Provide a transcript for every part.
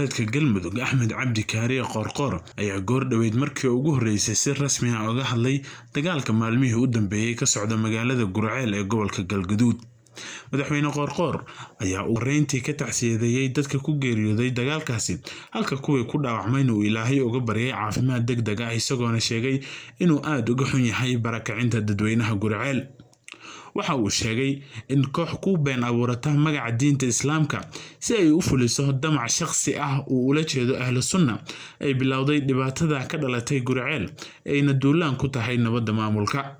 Goboleedka Galmudug Axmed Cabdi Kaariye Qoorqoor ayaa goor dhoweyd markii ugu horreysay si rasmi ah uga hadlay dagaalka maalmihii u dambeeyay ka socda magaalada Gurceel ee gobolka Galgaduud. Madaxweyne Qoorqoor ayaa ugu horreyntii ka tacsiyadeeyay dadka ku geeriyooday dagaalkaasi, halka kuwii ku dhaawacmayna uu Ilaahay uga baryay caafimaad degdeg ah, isagoona sheegay inuu aad uga xun yahay barakacinta dadweynaha Gurceel. Waxa uu sheegay in koox ku been abuurata magaca diinta Islaamka si ay u fuliso damac shakhsi ah uu ula jeedo Ahlu Sunna ay bilowday dhibaatada ka dhalatay Gurceel, ayna duulaan ku tahay nabadda maamulka.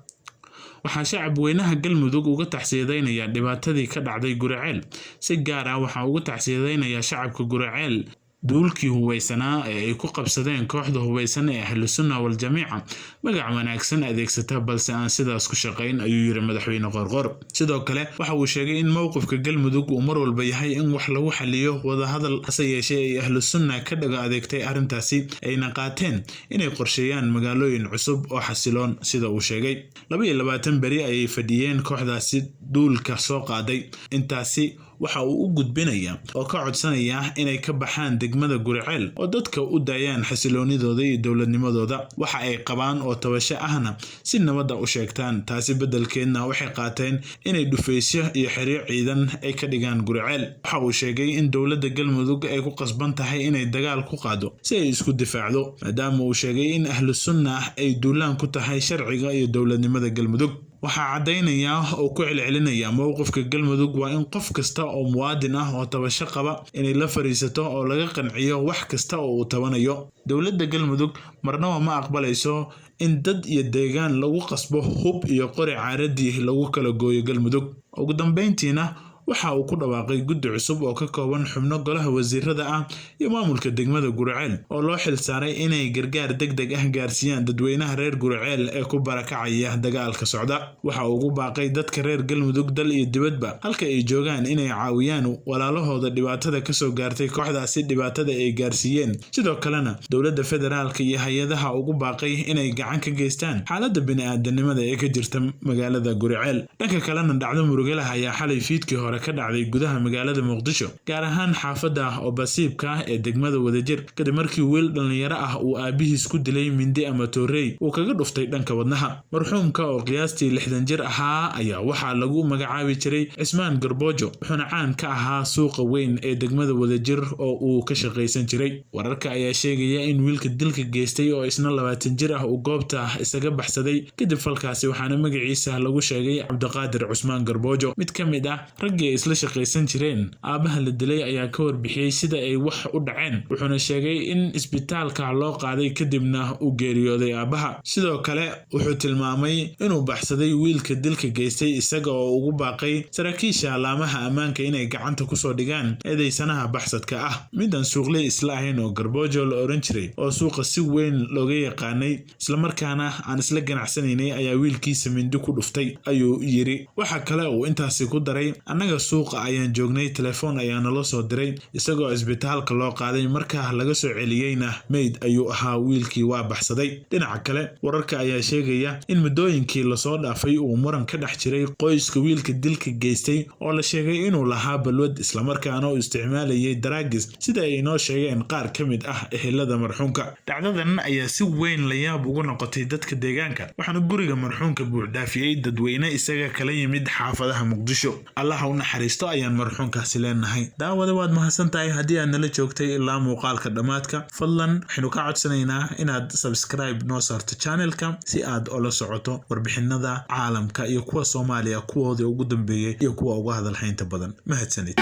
Waxaa shacab weynaha Galmudug uga tacsiyadeynayaa dhibaatadii ka dhacday Gurceel. Si gaar ah waxaa uga tacsiyadeynayaa shacabka Gurceel duulkii hubaysanaa ee ay ku qabsadeen kooxda hubaysan ee Ahlu Sunna wal Jamiica, magac wanaagsan adeegsata balse aan sidaas ku shaqayn, ayuu yiri madaxweyne Qoorqoor. Sidoo kale waxa uu sheegay in mowqifka Galmudug uu mar walba yahay in wax lagu xaliyo wadahadal, hase yeeshee ay Ahlu Sunna ka dhago adeegtay arrintaasi, ayna qaateen inay qorsheeyaan magaalooyin cusub oo xasiloon. Sida uu sheegay, 22 beri ayay fadhiyeen kooxdaasi duulka soo qaaday. Intaasi waxa uu u gudbinayaa oo ka codsanaya inay ka baxaan degmada Gurceel oo dadka u daayaan xasiloonidooda iyo dowladnimadooda, waxa ay qabaan oo tabasho ahna si nabadda u sheegtaan. Taasi beddelkeedna waxay qaateen inay dhufaysyo iyo xeryo ciidan ay ka dhigaan Gurceel. Waxa uu sheegay in dowladda Galmudug ay ku qasban tahay inay dagaal ku qaado si ay isku difaacdo, maadaama uu sheegay in Ahlu Sunna ay duulaan ku tahay sharciga iyo dowladnimada Galmudug. Waxaa caddaynaya oo ku celcelinaya mowqifka Galmudug waa in qof kasta oo muwaadin ah oo tabasho qaba inay la fariisato oo laga qanciyo wax kasta oo uu tabanayo. Dowladda Galmudug marnaba ma aqbalayso in dad iyo deegaan lagu qasbo hub iyo qori caaradii lagu kala gooyo Galmudug. Ugu dambeyntiina waxa uu ku dhawaaqay guddi cusub oo ka kooban xubno golaha wasiirada ah iyo maamulka degmada Gurceel oo loo xil saaray inay gargaar degdeg ah gaarsiiyaan dadweynaha reer Gurceel ee ku barakacaya dagaalka socda. Waxa uu ugu baaqay dadka reer Galmudug dal iyo dibadba halka ay joogaan inay caawiyaan walaalahooda dhibaatada kasoo gaartay kooxdaasi dhibaatada ay gaarsiiyeen. Sidoo kalena dowladda federaalka iyo hay-adaha ugu baaqay inay gacan ka geystaan xaaladda bini'aadanimada ee ka jirta magaalada Gurceel. Dhanka kalena dhacdo murugalah ayaa xalay fiidkii hore ka dhacday gudaha magaalada Muqdisho, gaar ahaan xaafadda Obasiibka ee degmada Wadajir, kadib markii wiil dhalinyaro ah uu aabihiis ku dilay mindi ama toorey uu kaga dhuftay dhanka wadnaha. Marxuumka oo qiyaastii 60 jir ahaa ayaa waxaa lagu magacaabi jiray Cismaan Garboojo, wuxuuna caan ka ahaa suuqa weyn ee degmada Wadajir oo uu ka shaqaysan jiray. Wararka ayaa sheegaya in wiilka dilka geystay oo isna 20 jir ah uu goobta isaga baxsaday kadib falkaasi, waxaana magaciisa lagu sheegay Cabdiqaadir Cusmaan Garboojo. Mid ka mid ah raggii ay isla shaqaysan jireen aabaha la dilay ayaa ka warbixiyey sida ay wax u dhaceen, wuxuuna sheegay in isbitaalka loo qaaday kadibna uu geeriyooday aabaha. Sidoo kale wuxuu tilmaamay inuu baxsaday wiilka dilka geystay, isaga oo ugu baaqay saraakiisha alaamaha ammaanka inay gacanta kusoo dhigaan eedeysanaha baxsadka ah. Midaan suuqley isla ahayn oo Garboojo la oran jiray oo suuqa si weyn looga yaqaanay islamarkaana aan isla ganacsanaynay ayaa wiilkiisa mindi ku dhuftay, ayuu yiri. Waxa kale uu intaasi ku daray, annaga suuqa ayaan joognay, telefoon ayaa nala soo diray isagoo isbitaalka loo qaaday, markaa laga soo celiyeyna meyd ayuu ahaa, wiilkii waa baxsaday. Dhinaca kale wararka ayaa sheegaya in muddooyinkii lasoo dhaafay uu muran ka dhex jiray qoyska wiilka dilka geystay oo la sheegay inuu lahaa balwad islamarkaana uu isticmaalayay daraagis, sida ay inoo sheegeen qaar ka mid ah ehelada marxuumka. Dhacdadan ayaa si weyn la yaab ugu noqotay dadka deegaanka, waxaana guriga marxuumka buuxdhaafiyey dadweyne isaga kala yimid xaafadaha Muqdisho. Allaha u naxariisto ayaan marxuumkaasi leenahay. Daawada, waad mahadsan tahay haddii aad nala joogtay ilaa muuqaalka dhammaadka. Fadlan waxaynu ka codsanaynaa inaad subscribe noo saarto channelka si aad ula socoto warbixinada caalamka iyo kuwa Soomaaliya kuwoodii ugu dambeeyey iyo kuwa uga hadalhaynta badan. Mahadsanid.